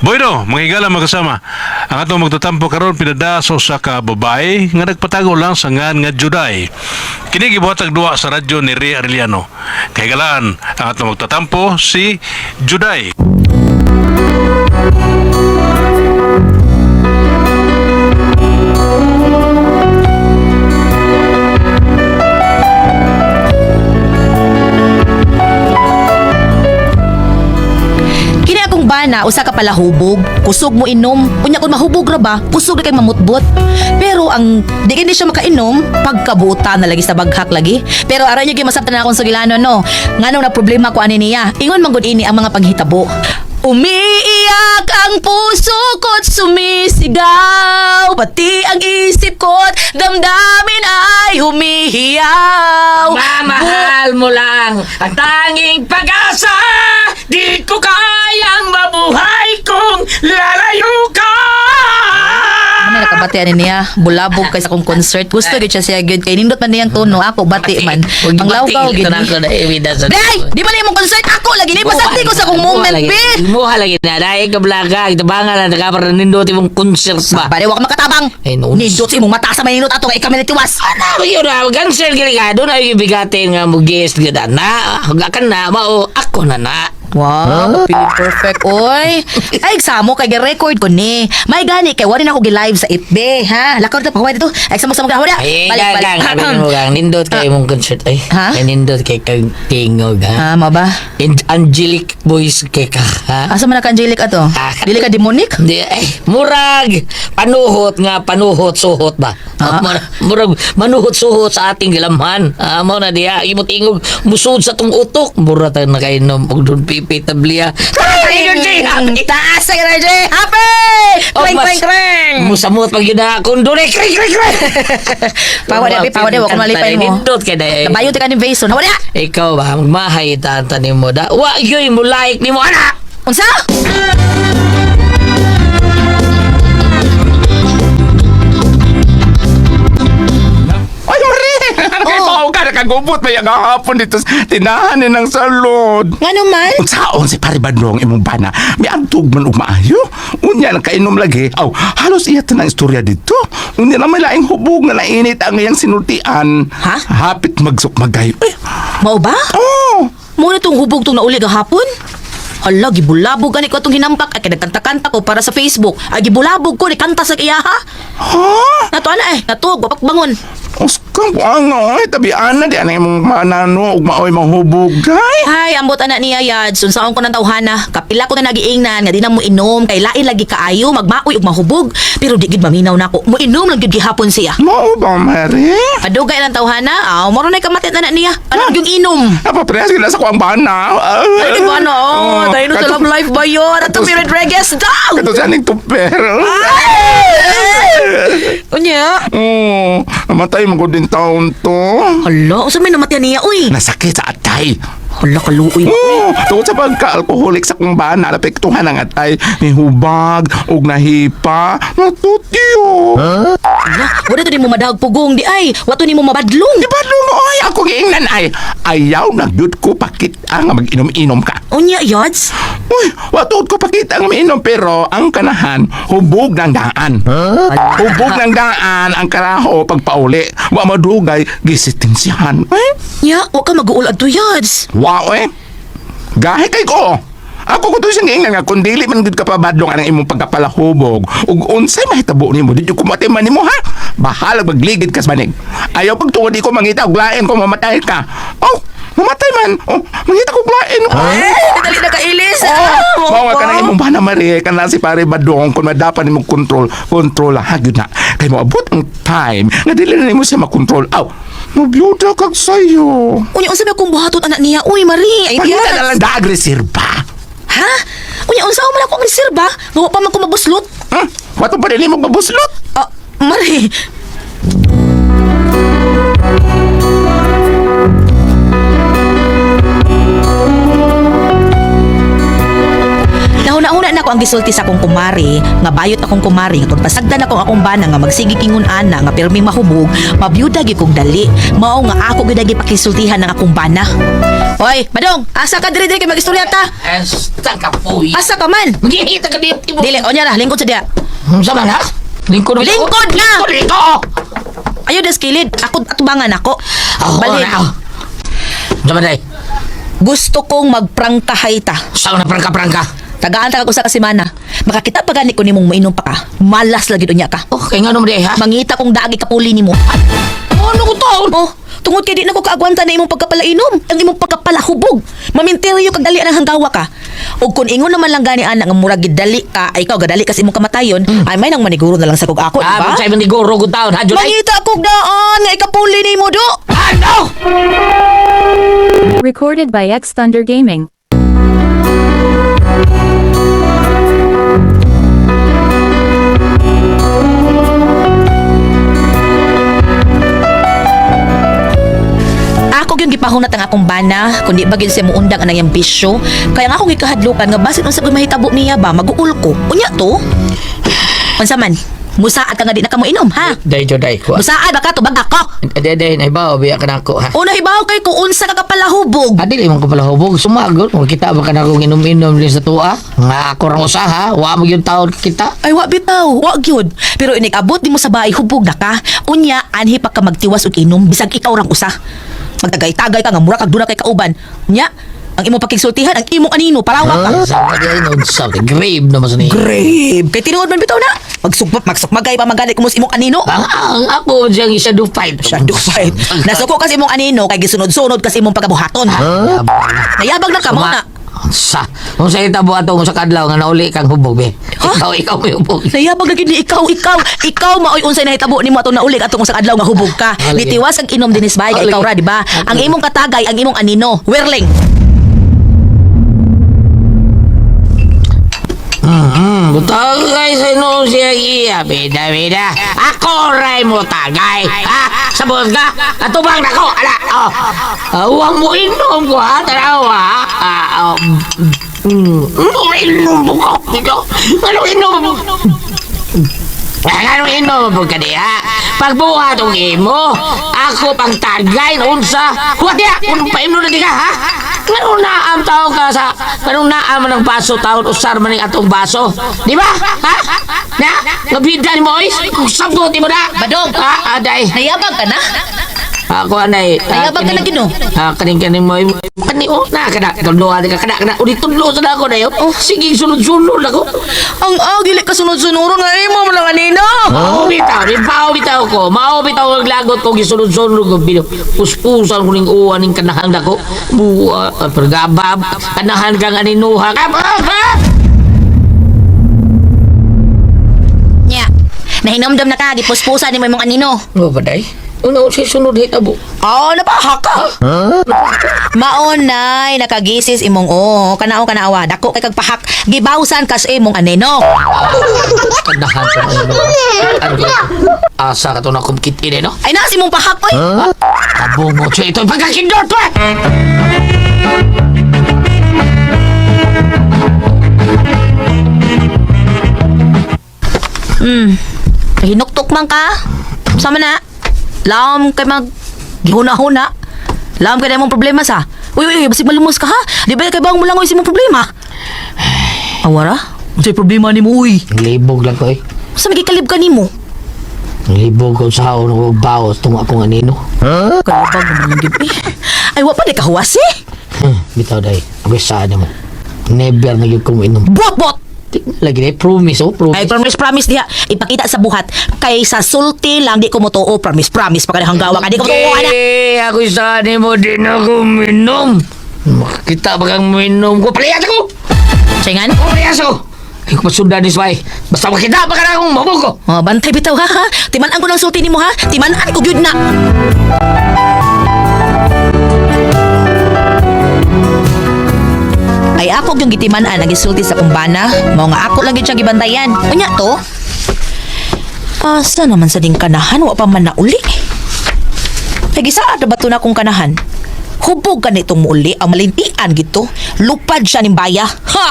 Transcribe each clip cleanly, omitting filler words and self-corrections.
Bueno, mga higala mga kasama, ang atong magtatampo karon pinada sa usa ka babae nga nagpatago lang sa ngan nga Juday. Kini gibuhatag duwa sa radyo ni Ray Arellano. Kahigalaan, ang atong magtatampo si Juday. Kini akong bana usa ka palahubog, kusog mo inom, unya kun mahubog ra ba, kusog ra kay mamutbot. Pero ang di kini siya makainom, pagkabuta na lagi sa baghak lagi. Pero aray niyo gyud masabtan na akong sugilano no. Nganong na problema ko ani niya. Ingon man gud ini ang mga panghitabo. Umiiyak ang puso ko't sumisigaw, pati ang isip ko't damdamin ay humihiyaw. Mamahal mo lang ang tanging pag-asa. Di ko kayang mabuhay kung lalayo ka. Ano nakabati ani niya? Bulabog kay sa akong concert. Gusto gyud siya siya gyud kay nindot man niyang tono ako bati man. Panglawgaw gyud. Day, di ba na imong concert ako lagi ni pasagdi ko sa akong moment be. Muha lagi na dai ka blaga itabangan na nakaparan nindot imong concert ba. Bale wa ka makatabang. Ay, noon. Nindot sa imong mata sa may nindot ato kay kami nitiwas. Ano yun na, cancel gini ka. Doon ay bigatin nga mo guest gud na. Hugakan na mao ako na na. Wow, feeling perfect oy. Ay eksamo kay gi-record ko ni. May gani kay wala na ako gi-live sa FB ha. Lakaw dito pahuway dito. Ay eksamo sa mga wala. Ay, Balik balik. gang, gang, mo gang, nindot kay imong concert ay. Ha? Ay, nindot kay kay tingog ha. Ah, mo ba? Angelic voice kay ka ha. Asa man ka angelic ato? Ah. Dili ka demonic? Di, eh, murag panuhot nga panuhot suhot ba? Ah. Murag manuhot suhot sa ating gilamhan. Ah, mao na diha imo tingog musud sa tong utok. Mura tayo nakainom og dun pipi tablia. Taas sa energy! Happy! Kring, kring, kring! Musamot pag yun na akong dunay kring kring kring. Pawa di, pawa di, wa ko malipay mo. Nindot kay day. Nabayo ti ka ni Vason. Hawa na! Ikaw ba magmahay tanta nimo da. Wa gyud mo like nimo ana. Unsa? Ay, Marie! Kay oh. Ka, nakagubot may ang hapon dito sa tindahan ni ng salon. Nga naman? Unsaon si Pare Badlong imong bana? May antog man og maayo. Unya nakainom lagi. Aw, halos iya tanang istorya dito. Unya na may laing hubog nga nainit ang iyang sinultian. Ha? Hapit magsukmagay. Ay, Mao ba? oh! Muna tong hubog tong nauli gahapon? Hala, gibulabog gani ko itong hinampak. Ay, nagkanta-kanta ko para sa Facebook. Ay, gibulabog ko, ni kanta sa iya, ha? Ha? Nato, ana eh. Nato, wapak bangon. Oscar, buang ay tabian na di anay imong manano ug maoy mahubog day. Ay, ambot anak niya, Yads. Unsaon ko ng tawhana. Kapila ko na nagiingnan nga di na mo inom. Kay lain lagi kaayo, magmaoy ug mahubog. Pero di gid maminaw nako. Mo inom lang gid gihapon siya. Mao ba, Marie? Adugay lang tawhana. Aw, moro na kamatit na niya. Ano yung inom? Napaprehas gid na sa kuang bana. Ay, di ba no? Oh, Tayo no sa love life ba yun? At Kato- Mired Rodriguez daw! Kato siya ning tuper. Unya? Oh, namatay mo ko din taon to. Hala, unsa may namatay niya, uy? Nasakit sa atay. Hala, kaluoy. Oh, tungod sa pagka-alkoholik sa kong bana, napektuhan ang atay. Nihubag, ug nahipa, natutyo. Hala, wala to ni mo madahag pugong di ay. Wato ni mo mabadlong. Di ba ay, ako giingnan ay. Ayaw na gyud ko pakita nga mag-inom-inom ka. Unya, Yads? Uy, watuod ko pakita nga mainom pero ang kanahan, hubog ng daan. Hubog ng daan ang karaho pagpauli. Wa madugay, gisitinsihan. Eh? Nya, wa ka mag-uul adto, Yads. Wow eh. Gahi kay ko. Ako ko to siyang giingnan nga kung dili man gud ka pabadlong anang imong pagkapalahubog ug unsay mahitabo nimo di jud ko matiman nimo ha. Bahala magligid ka sa banig. Ayaw pagtuod di ko mangita og lain kung mamatay ka. Oh, mamatay man. Oh, mangita ko og lain. Ay, dali na kailis. Oh, mao nga kanang imong bana Marie, kana si pare Badong kung madapan nimo control, control ha gyud na. Kay moabot ang time nga dili na nimo siya makontrol. Aw, mabiyuda kag sayo. Unya, unsa may akong buhaton anak niya? Uy, Marie, ay Pangita Yads. na lang daag reserba. Ha? Unya, unsa man ako ang reserba? Nga wa pa man ko mabuslot. Hmm? Wato pa din mo mabuslot. Ah, Marie. Gihuna na ko ang gisulti sa akong kumari, nga bayot akong kumari, nga kung pasagdan ako akong bana nga magsige kingon ana nga pirmi mahubog, mabiyuda gyud kog dali. Mao nga ako gyud ang gipakisultihan ng akong bana. Hoy, Badong, asa ka diri diri kay magistorya ta? Asta ka po. Asa ka man? Maghihita ka dito. Dili, onya ra, lingkod sa diya. Sa man ha? Lingkod na. Lingkod na! Lingkod, lingkod! Ayo des kilid, ako atubangan ako. Ako Balhin. na ako. Sa man day? Gusto kong magprangkahay ta. Saan na prangka-prangka? Tagaan ta kag usa ka semana. Makakita pa gani ko nimong mainom pa ka. Malas lagi unya ka. Oh, kay nga naman day ha? Mangita kong daagi kapuli nimo. Ano ko taon? Oh, tungod kay di na ko kaagwanta na imong pagkapalainom, ang imong pagkapalahubog. Maminteryo kag dali ang hanggawa ka. Og kun ingon naman lang gani ana nga murag gidali ka, ay ikaw gadali kasi imong kamatayon, ay may nang maniguro na lang sa kog ako, di Ah, ba? sa ibang liguro ko taon ha, Juday? Mangita kog daan nga ikapuli nimo do. Ano? Recorded by X Thunder Gaming. Ako gyud gipahunat ang akong bana, kundi ba gyud siya muundang anang iyang bisyo. Kaya nga akong gikahadlukan nga basin unsa ko'y mahitabo niya ba, maguul ko. Unya to. Unsa man? Musaad ka nga di na ka mo inom, ha? Day, Juday. Kuha. Musaad ba ka tubag ako? Day, day, naibaw, biya ka na ako ha. Una hibaw kay kung unsa ka kapalahubog. Adili man ko pala hubog, sumagot. Kung kita ba ka na akong inom-inom din sa tuwa? Nga ako rang usaha, wa mo yung taon kita. Ay wa bitaw, wa gyud. Pero inig-abot nimo sa bahay hubog na ka. Unya anhi pa ka magtiwas og inom bisag ikaw rang usa. Magtagay-tagay ka nga mura kag duna kay kauban. Unya, ang imong pakigsultihan ang imong anino parawa ka. Sa di ay noon sa grave naman sa niya. Grave. Kay tinuod man bitaw na. Magsugpap, magsukmagay pa magalit kumus imong anino. Ang ako siyang shadow fight. Shadow fight. Nasuko kasi imong anino kay gisunod-sunod kasi imong pagabuhaton. Nayabag na ka mo na. Sa, kung sa itabo ato sa kadlaw nga nauli kang hubog be. Ha? Ikaw ikaw may hubog. Nayabag na gid ni ikaw, ikaw, ikaw maoy unsay nahitabo nimo atong nauli atong sa adlaw nga hubog ka. Ah, lagi. Nitiwas ang inom dinis bay Ah, kay ikaw lagi. ra di ba? Ang imong katagay, ang imong anino, whirling. Butagay sa ino siya iya bida bida. Ako ray mo tagay. Ha? Sabot ka? Atubang nako. Ala. Oh. Awang mo inom ko ha. Tanawa. Ah, oh. Inom mo ko. Ano inom? Ano inom mo ka diha? Pagbuhat og imo, ako pang tagay unsa. Huwag diha, kung paimno na di ka ha. Nganong naam tao ka sa nganong naam man ang baso taon usar man ang atong baso. Di ba? Ha? Na, nabida ni mo oy. Kung sabot mo na. Badong. Ah, aday. Nayabag ka na? Ako anay. Nayabag ka na gino. Ah, kaning kaning mo. Kani oh, na kana tudlo ka kana kana uli tudlo sa ako dayo. Oh, sige sunod-sunod ako. Ang agili ka sunod-sunuron nga imo mo lang anino. Mao bitaw, di mao bitaw ko. Mao bitaw ang lagot ko gisunod-sunod ko bilo. Puspusan ko ning uwan ning kanahan dako. Buwa pergabab kanahan kang aninuha. Ah, ah, ah! Nya. Nahinomdom na ka gipuspusan nimo imong anino. Ano ba day? Una unsay sunod hitabo? Oh, napahak ka. Maonay nakagisis imong oh, kanao kanawa dako kay kag pahak gibawsan kas imong anino. Kanahan kang aninuha. Ano ba? Asa ka to na kumkit ini no? Ay naa si imong pahak oy. Kabungo siya ito pagkakindot pa. Hinuktok man ka. Sama na. Laom kay mag gihuna-huna. Laom kay na imong problema sa. Uy, uy, uy, basig malumos ka ha. Di ba kay bang mo langoy sa imong problema? Awara? Unsay problema nimo uy? Libog lang ko eh. Sa magikalib ka nimo? Libog ko sa ako ng bawas tungo akong anino. Kalabag naman lang gyud eh. Ay wa pa di ka huwas eh. Bitaw day. Ako saan mo. Never na gyud ko mo inom. Bot bot. Lagi day promise oh, promise. Ay promise promise diha ipakita sa buhat kay sa sulti lang di ko motuo promise promise pa kanang gawa ka di ko motuo ana. Okay, ako saan mo din ako minom. Makita ba kang minom ko? Paliyas ako! Sayngan? Oh, paliyas ako! Ay, ko masundan ni Sway. Basta makita ba ka na akong mabog ko? Oh, bantay bitaw ha ha. Timan-an ko ng sulti nimo ha. Timan-an ko gyud na. Ay ako yung gitiman-an ang gisulti sa kumbana. Mao nga ako lang gyud siya gibantayan. Unya to. Asa naman sa ding kanahan wa pa man nauli. Ay gisaad na ba to na akong kanahan? Hubog ka nitong muuli ang malintian gito. Lupad siya ning baya. Ha!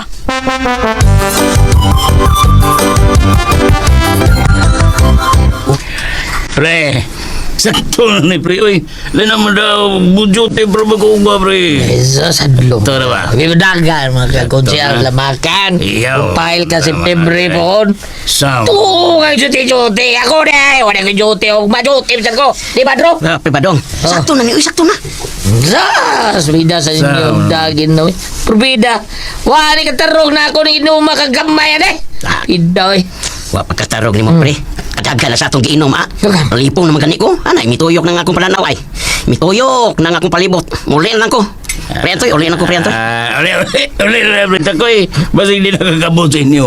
Pre, sakto na ni pre. Uy, lina mo daw, bujote bro, mag-uba pre. Jesus, hadlo. Ito na ba? Bidagan, mga kakonsyal, Ito na. lamakan. Iyaw. Pile ka Tama September na, eh. pohon. Sound. Tuh, kay duty-duty. Ako na eh. Wala kay duty. O ma-duty bisan ko. Di ba, Dro? Ah, pre Badong. Sakto na ni, uy, sakto na. Zas! Bida sa inyo Sound. dagin no. Probida. Wala ka tarong na ako ng inuma kagamay eh. Ah. Ida eh. Wa pagkatarog nimo pre. Kadagan na sa atong giinom ah. Dagan. Lipong naman gani ko. Anay mituyok na nga akong palanaw ay. Mituyok na nga akong palibot. Muli na lang ko. Pre Antoy, uli na ko pre Antoy. Ah, uli, uli, uli na pre. Takoy, basig di nakakabot sa inyo.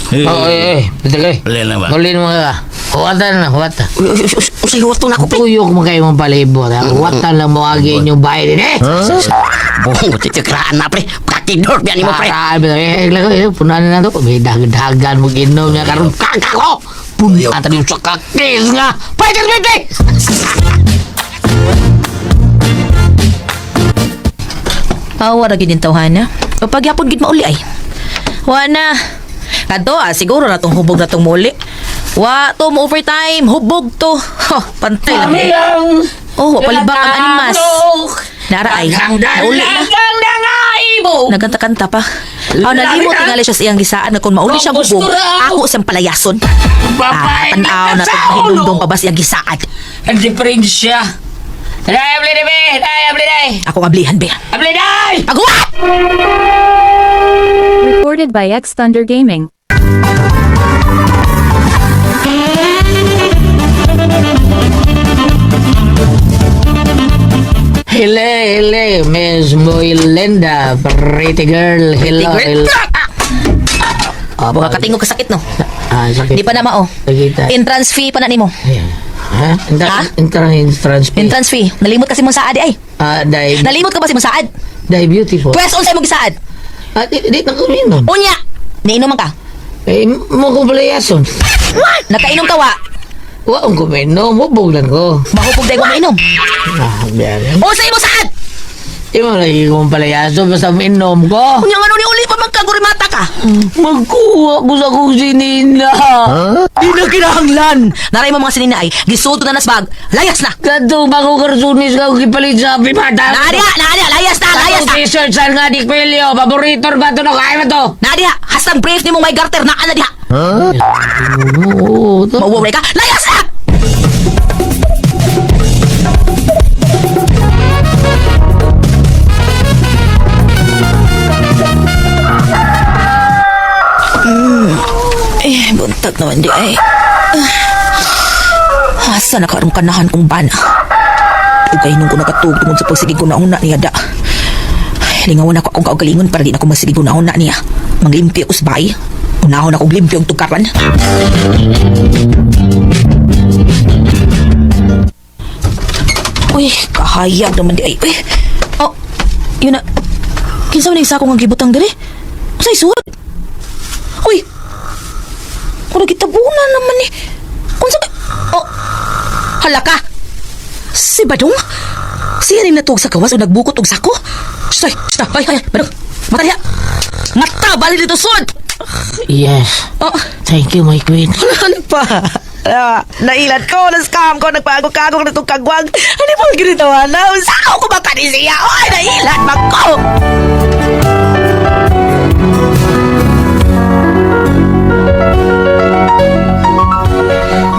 Eh, Oo, eh, eh. Betul eh. Uli na ba? Uli na mga ka. Huwatan na, huwatan. Uy, uy, uy, uy, usay huwato na ako pre. Tuyok mo kayo mong palibot. ha? Huwatan lang mo agi inyong bahay din eh. Buong titiraan na pre. Pakidor biyan nimo pre. Paraan, eh, eh, eh, punan na to. May dagdagan mo ginom niya karon kaka ko. Punan tayo sa kakis nga. Pwede, pwede! Awa ra gid tawhana. O pagyapon gid mauli ay. Wa na. Kadto ah, siguro na tong hubog na tong muli. Wa to mo overtime, hubog to. Ho, pantay lang. Oh, wa palibak ang animas. Nara ay. Nauli na. Nagkanta-kanta pa. Aw, nalimot tingali siya sa iyang gisaan na kung mauli siya hubog, ako siyang palayason. Ah, tanaw na itong mahinumdum pa ba siyang gisaad. Ang diferensya. Day, abli day, be. Day, abli day. Ako ablihan, be. Abli day! Agwa! Recorded by X Thunder Gaming. Hele, hele, Miss Moylinda, pretty girl. Hello, Pretty girl. hello. Ah, Buka katingog kasakit, no? Ah, sakit. Di pa na mao. Nakita. Entrance fee pa na nimo. Ayan. Ha? Ha? Entrance fee. Entrance fee. Nalimot kasi mong saad eh, ay. Ah, dai, Nalimot ka ba si mong saad? dai beautiful. Pwes unsay mong gisaad? Ah, di na kuminom. Unya, niinom man ka. Eh, mo ko palayason. Nakainom ka wa. Wa ang kuminom, hubog lang ko. Mahupog dahil wa mainom. Ah, biyan. Unsay mo saad? Di mo lagi kong palayason, basta minom ko. Unya ngano ni uli pa man ka gurimata ka. Magkuha ko sa kong sinina. Di na kinahanglan. Naray mo mga sinina ay gisulto na nas bag. Layas na. Kadto bago karsunis ka gipalit sa pimata. Naadiha, naadiha, layas na, layas na. T-shirt saan nga di Quelio, paborito ba to no? Kaya ba to? Naadiha, hastang brief nimo may garter naa na diha. Oo, to. Mauwaway ka. Layas na! Eh, buntag naman di ay. Ah, asa na karong kanahan kong bana? Ugay nung ko nakatug tungod sa pagsigig ko na niya da. Ay, lingawan ako akong kaugalingon para di na ko masigig na niya. Manglimpyo ko sa bahay. Unahon akong limpyo ang tukaran. Uy, kahayag naman di ay. Uy, oh, yun na. Kinsa man yung sako nga gibutang diri? Unsay sud? Uy, Kung nagitabunan naman eh. Kung sa... Oh, hala ka! Si Badong? Siya rin natuog sa kawas o nagbukot og sako? Stay, stay, ay, ay, Badong! Mata diha! Mata, bali dito, sud! Yes. Oh, Thank you, my queen. ano pa? Ah, nailan ko, na-scam ko, nagpago-kago na itong kagwang. Ano po ang ginitawa na? Sako ko ba kanisiya? Oy, nailan man ko!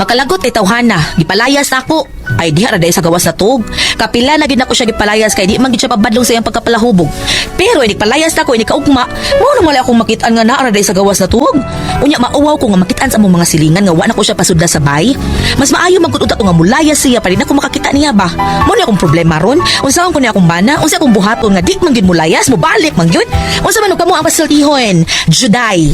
Makalagot ay tawhana, gipalayas na ako. Ay diha ra dahil sa gawas na tuog. Kapila na gid nako siya gipalayas kay di man gid siya pabadlong sa iyang pagkapalahubog. Pero ini palayas na ko ini kaugma, mao na wala akong makit-an nga naa ra dahil sa gawas na tuog. Unya mauwaw ko nga makit-an sa among mga silingan nga wa na ko siya pasudla sa bay. Mas maayo man gud unta ko nga mulayas siya pa rin ako makakita niya ba. Mao ni akong problema ron. Unsaon ko ni akong bana, unsa akong buhaton nga di man gid mulayas, mobalik man gyud. Unsa man og kamo ang pasultihon? Juday.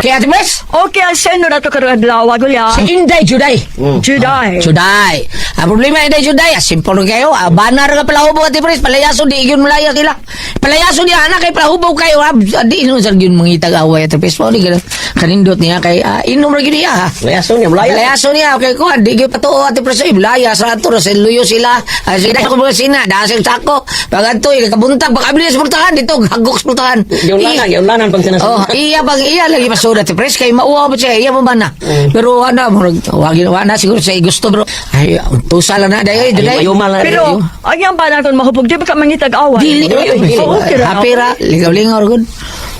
Kaya, Ate Bes? Okay, ang seno na to karong adlaw, Gulya. Si Inday Juday. Juday. Juday. Ang problema Inday Juday, simple rin kayo. Banar nga palahubog ati pres, palayaso di yun malaya kila. Palayaso niya anak kay palahubog kayo. Di inom sa yun mangitag away ati pres. Mao ni ganun. Kanindot niya kay inom ra gyud niya. Ha. Palayaso niya, malaya. Palayaso niya kay kuan di gyud patuo ati pres. Ay, malaya sa ato ra sa luyo sila. Sige ko mga sina, dasig sako. Pag adto kabuntag baka abli sa pultahan dito, hagok sa pultahan. Giunlanan, giunlanan pag sinasabot. Oh, iya bang iya lagi pasudat si pres kay mauwaw pa siya, iya pa ba na. Pero ana murag wagi wa na siguro sa gusto bro. Ay, tusa lang na dai dai. Ayuma lang. Pero, ang iyang bana kung mahubog, di ba ka mangitag away? Dili Dili. Oh, okay ra. Happy ra, lingaw-lingaw ra gud.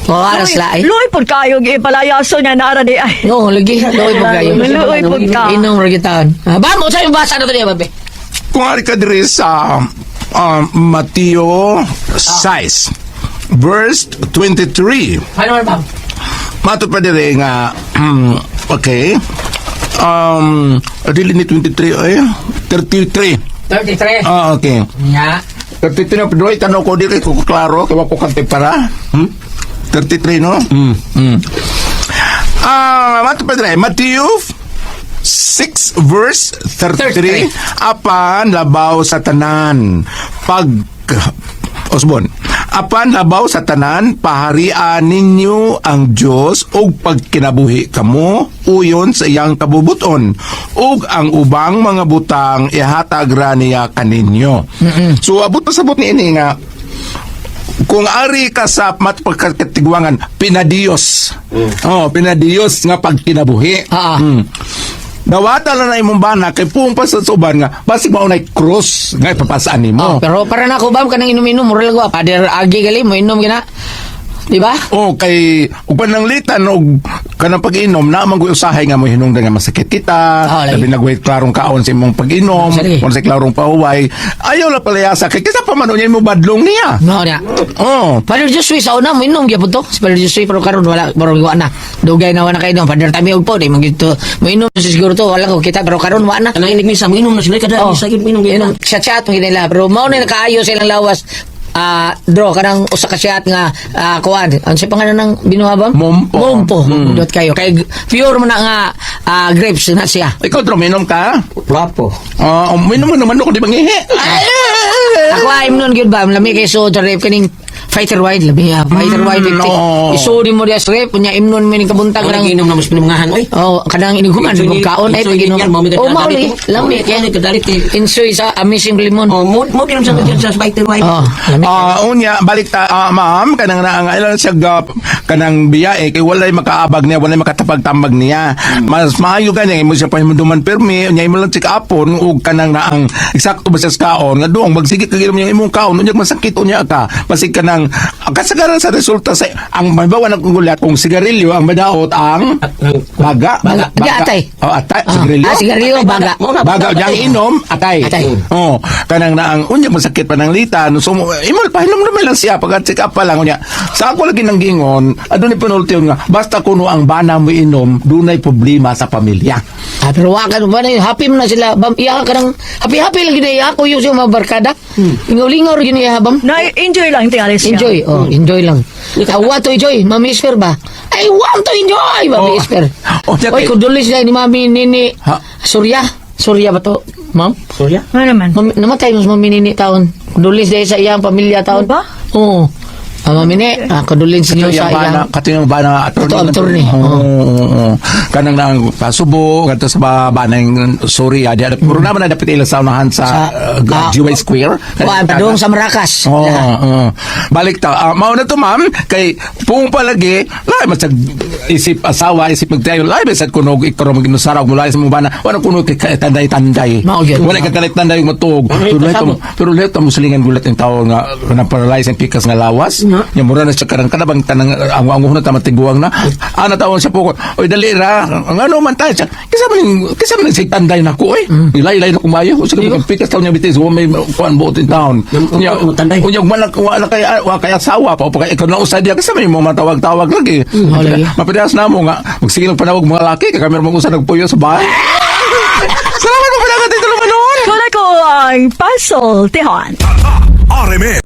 Oh, aras la ay. Luoy pod kayo, gipalayaso niya naara di ay. No, lagi luoy po kayo. Luoy pod ka. Inom ra gitaon. Ba mo sa basa na to niya babe. Kung ari ka diri sa Mateo 6 verse 23. Ano man ba? Matod pa diri nga okay. Dili ni 23 ay 33. 33. Ah, okay. Nya. 33 na pero tanaw ko diri ko klaro kay wa ko kante para. 33 no? Mm. Matod pa diri Mateo 6 verse 33, 33. Apan labaw sa tanan pag Osbon. Apan labaw sa tanan paharian ninyo ang Dios ug pagkinabuhi kamo uyon sa iyang kabubuton ug ang ubang mga butang ihatag ra niya kaninyo. So abot pasabot ni ini nga kung ari ka sa matpagkatigwangan pinadiyos. Oh, pinadiyos nga pagkinabuhi. Dawata lang na imong bana kay puong pa sa uban nga basig mao nay cross nga ipapasaan nimo. Oh, pero para na ako ba kanang inom-inom mura lang ko. Father Agi gali mo inom gina. Di ba? Oh, kay ug pananglitan og kanang pag-inom na man usahay nga mo hinungdan nga masakit kita, Oh, lagi. labi na gway klarong kaon sa imong pag-inom, Sige. kung sa klarong pahuway, ayaw la palayasa kay kaysa pa man unya imo badlong niya. No, niya. Oh, Father Joshua sa una mo inom gyapon to. Si Father Joshua pero karon wala pero wa na. Dugay na wa na kay inom. Father Tami og po di man gito. Mo inom siguro to wala ko kita pero karon wa na. Kanang inig misa, mo inom na sila kada misa gyud mo inom gyud. Inom sa chat mo nila pero mao na nakaayo sa ilang lawas. Draw kanang usa ka shot nga kuan. Ano sa pangalan ng binuha ba? Mompo. Mompo. Dot kayo. Kay pure mo na nga grapes na siya. Ikaw Drom, minom ka? Plapo. Oh, minom mo naman ako di mangihi. Ako ay nun gyud ba lami kay so sa rep kaning fighter wine labi fighter wine 50. Oo. Isudi mo diya sa rep unya imnon mo ning kabuntag Ang kanang inom na mas pinamngahan oy. Oh, kanang iniguman Insoy kung kaon ay insoy pag-inom. yan, mao mi Oh, mao kadali lagi. to. Lami Mao mi kadali kay. Insoy sa amazing lemon. Oh, mo mo ginom sa fighter wine. Oh, lami. Unya balik ta ma'am kanang na ang ilan siya kanang biyae kay walay makaabag niya, walay makatapag-tambag niya. Mas maayo gani imo siya pahimunduman pirmi, unya imo lang check upon ug kanang na ang eksakto ba siya sa kaon nga duong magsige kag inom imong kaon unya masakit unya ka. Basig kanang ang kasagaran sa resulta sa ang mabawa ng gulat kung sigarilyo ang madaot ang baga. Baga. Di, atay. Oh, atay, sigarilyo. Sigarilyo, baga. Mo na Baga niyang inom, atay. Atay. Oh, kanang naang unya masakit pa ng litan. So imo pahinom naman lang siya pag check up pa lang unya. Sa ako lagi nang gingon, adunay penalty nga basta kuno ang bana mo inom, dunay problema sa pamilya. Pero wa ka ba na happy man na sila. Bam, iya ka nang happy happy lang gid iya ako yung sa mga barkada. Lingaw-lingaw ra gyud iya bam. Na enjoy lang tingali siya. Enjoy, oh, enjoy lang. I want to enjoy, Mami Esper ba? I want to enjoy, Mami Oh. Esper. Oh, Oy, kudulis na ni Mami Nini. Ha? Surya. Surya ba to, ma'am? Surya. Ano naman? Mami, namatay mas Mami Nini taon. Kudulis dahil sa iyang pamilya taon. Ano ba? Oo. Mami Nini, kudulis niyo sa iyang. Kato yung bana attorney. Kato attorney, Oo, oo, oo. Kanang nang pasubo kadto sa bana yung sorry di puro naman na dapat ila sa unahan sa, Sa, GY Square. Kuan, padung sa Maracas. Oo, oo. Balik ta. Mao na to ma'am kay pung palagi lahi man sa isip asawa isip magtayo lahi man sa kunog ikaw maginusara og mulay sa mong bana wala kuno kay tanday-tanday. Mao gyud. Wala ka tanday-tanday og matuog. Pero lahi ta pero lahi ta musulingan gulat ang tao nga kanang paralyze ang pikas nga lawas. Nya mura na siya karang kanabang tanang ang ang na ta matiguang na. Ana tawon siya po ko. Oy dali ra. Ngano man tayo siya. Kaysa man sig tanday nako oy. Ilay-ilay na kumayo. Sa pikas taon niya bitis wa may kuan buot in town. Unya Tanday. unya man wala kay wa kay asawa pa pa kay ikaw na usad diya kasi may mga matawag-tawag lagi. Mm, lagi. Maparehas na mo nga magsige lang panawag mga laki kay kami mag-usad nagpuyo sa bahay. Salamat mo pala dito naman noon. Kulay ko ang puzzle, Tihon. RMN.